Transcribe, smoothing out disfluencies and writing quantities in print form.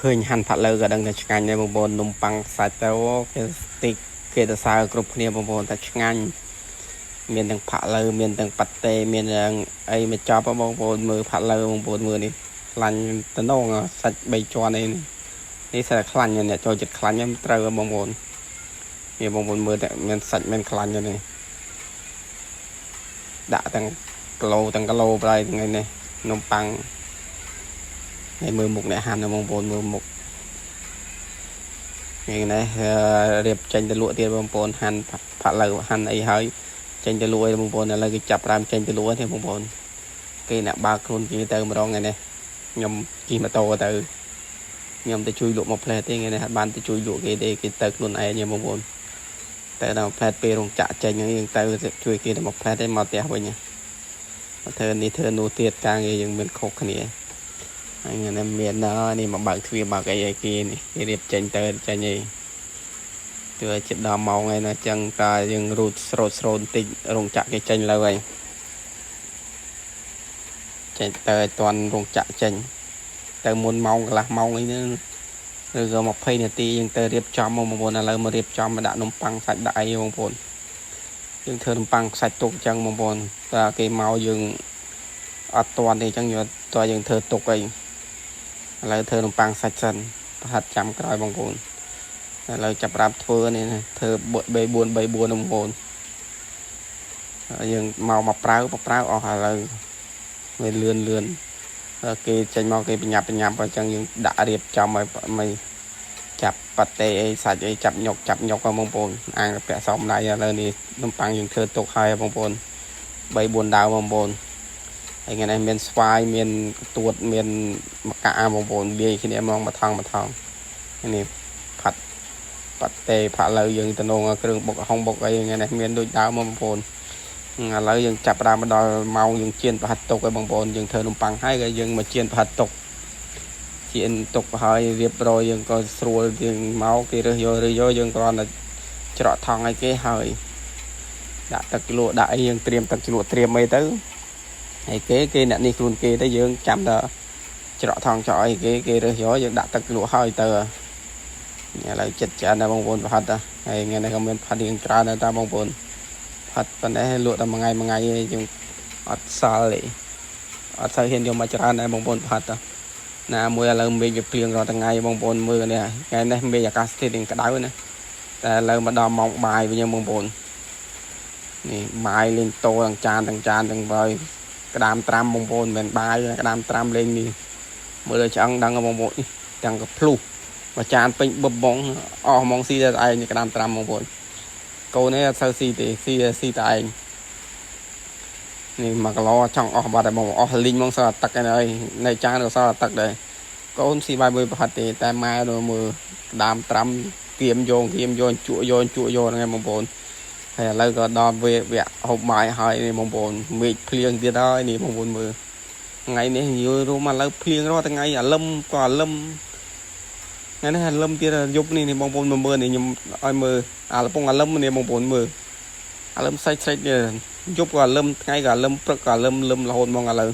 ឃើញហាន់ផាក់លើក៏ដឹងថាឆ្ងាញ់ដែរបងប្អូននំប៉័ងសាច់ទៅគេស្ទីកគេទៅសើគ្រប់គ្នាបងប្អូនថាឆ្ងាញ់មានទាំងផាក់លើមានទាំងប៉ាតេមានទាំងអីមកចប់បងប្អូនមើលផាក់លើបងប្អូនមើលនេះខ្លាញ់តំណងសាច់3ជាន់អីនេះនេះសិតតែខ្លាញ់អ្នកចូលចិត្តខ្លាញ់ហ្នឹងត្រូវបងប្អូននេះបងប្អូនមើលតែមានសាច់មានខ្លាញ់នេះដាក់ទាំងគីឡូទាំងគីឡូប្រហែលថ្ងៃនេះនំប៉័ងនេះមើលមុខអ្នកហាន់ណាបងប្អូនមើលមុខ ថ្ងៃនេះរៀបចេញទៅលក់ទៀតបងប្អូនហាន់ផាក់លើហាន់អីហើយចេញទៅលក់អីបងប្អូនឥឡូវគេចាប់ផ្ដើមចេញទៅលក់ទេបងប្អូនគេអ្នកបើកខ្លួនគេទៅម្ដងថ្ងៃនេះខ្ញុំជិះម៉ូតូទៅខ្ញុំទៅជួយលក់មកផ្លែទេថ្ងៃនេះអត់បានទៅជួយលក់គេទេគេទៅខ្លួនឯងទេបងប្អូនតែដល់ផ្លែពេលរោងចក្រចេញហ្នឹងយើងទៅជួយគេទៅមកផ្លែទេមកផ្ទះវិញមកធ្វើនេះធ្វើនោះទៀតការងារយើងមានខុសគ្នាហើយថ្ងៃនេះមាននេះមកបើកទ្វារបើកអីឲ្យគេនេះគេរៀបចេញទៅចេញអី ធ្វើចិត្តដល់ម៉ោងហើយណាចឹងតើយើងរូតស្រូតស្រូតបន្តិចរោងចក្រគេចេញលើហើយចេញទៅឲ្យតាន់រោងចក្រចេញទៅមុនម៉ោងកន្លះម៉ោងអីហ្នឹងឬក៏20នាទីយើងទៅរៀបចំមកបងប្អូនឥឡូវមករៀបចំមកដាក់នំប៉័ងសាច់ដាក់អីបងប្អូនយើងធ្វើនំប៉័ងសាច់ទុកចឹងបងប្អូនតើគេមកយើងអត់តាន់ទេចឹងយកតើយើងធ្វើទុកអីឥឡូវធ្វើនំប៉័ងសាច់សិនប្រហិតចាំក្រោយបងប្អូន ឥឡូវចាប់ប្រាប់ធ្វើនេះណាធ្វើ3 4 3 4បងប្អូនយើងមកមកប្រើមកប្រើអស់ឥឡូវវាលឿនលឿនគេចេញមកគេបញ្ញាប់បញ្ញាប់អញ្ចឹងយើងដាក់រៀបចំឲ្យមិនចាប់ប៉ាតេអីសាច់អីចាប់ញុកចាប់ញុកបងប្អូនអាងពាក់សមដៃឥឡូវនេះនំប៉័ងយើងធ្វើទុកហើយបងប្អូន3 4ដើមបងប្អូនហើយថ្ងៃនេះមានស្វាយមានទួតមានម្កាក់បងប្អូនលាយគ្នាហ្មងមួយថងមួយថងនេះផាត់ ប៉ាតេផាក់លើយើងតំណងគ្រឿងបុកហុងបុកអីថ្ងៃនេះមានដូចដើមបងប្អូនឥឡូវយើងចាប់ផ្ដើមមកដល់ម៉ោងយើងចៀនប្រហិតទុកឲ្យបងប្អូនយើងធ្វើនំប៉័ងហើយក៏យើងមកចៀនប្រហិតទុកចៀនទុកហើយរៀបរយយើងក៏ស្រួលយើងមកគេរើសយករើសយកយើងគ្រាន់តែច្រកថង់ឲ្យគេហើយដាក់ទឹកជ្រលក់ដាក់អីយើងត្រៀមទឹកជ្រលក់ត្រៀមអីទៅហើយគេគេអ្នកនេះខ្លួនគេទៅយើងចាំតែច្រកថង់ចោលអីគេគេរើសយកយើងដាក់ទឹកជ្រលក់ហើយទៅ ឥឡូវចិត្តច្រើនដែរបងប្អូនប្រហិតហើយថ្ងៃនេះក៏មានផាត់រៀងច្រើនដែរតាបងប្អូនផាត់ប៉ុណ្ណេះលក់តែមួយថ្ងៃមួយថ្ងៃឯងយើងអត់សល់ទេអត់សូវហ៊ានយកមកច្រើនដែរបងប្អូនប្រហិតណាមួយឥឡូវមេឃវាភ្លៀងរាល់ថ្ងៃបងប្អូនមើលនេះថ្ងៃនេះមេឃអាកាសធាតុរៀងក្តៅណាតែឥឡូវមកដល់ម៉ោងបាយវិញបងប្អូននេះបាយលេងតោទាំងចានទាំងចានទាំងបាយក្តាមត្រាំបងប្អូនមិនមែនបាយក្តាមត្រាំលេងនេះមើលដល់ឆ្អឹងដឹងបងប្អូននេះទាំងកភ្លុះ មួយចានពេញបឹបហ្មងអស់ហ្មងស៊ីតែឯងក្តាមត្រាំបងប្អូនកូននេះអត់សូវស៊ីទេស៊ីស៊ីតែឯងនេះ1គីឡូចង់អស់បាត់ហើយបងអស់លីងហ្មងសល់ទឹកឯហើយនៅចានក៏សល់ទឹកដែរកូនស៊ីបាយមួយប្រហិតទេតែម៉ែទៅមើលក្តាមត្រាំគៀមយកគៀមយកជក់យកជក់យកហ្នឹងឯងបងប្អូនហើយឥឡូវក៏ដល់វគ្គហូបបាយហើយនេះបងប្អូនមេឃភ្លៀងទៀតហើយនេះបងប្អូនមើលថ្ងៃនេះយល់រួមឥឡូវភ្លៀងរាល់ថ្ងៃអាលឹមក៏អាលឹម ថ្ងៃនេះអាលឹមទៀតយប់នេះនេះបងប្អូនមើលនេះខ្ញុំឲ្យមើលអាលពងអាលឹមនេះបងប្អូនមើលអាលឹមសាច់សាច់នេះយប់ក៏អាលឹមថ្ងៃក៏អាលឹមព្រឹកក៏អាលឹមលឹមរហូតហ្មងឥឡូវ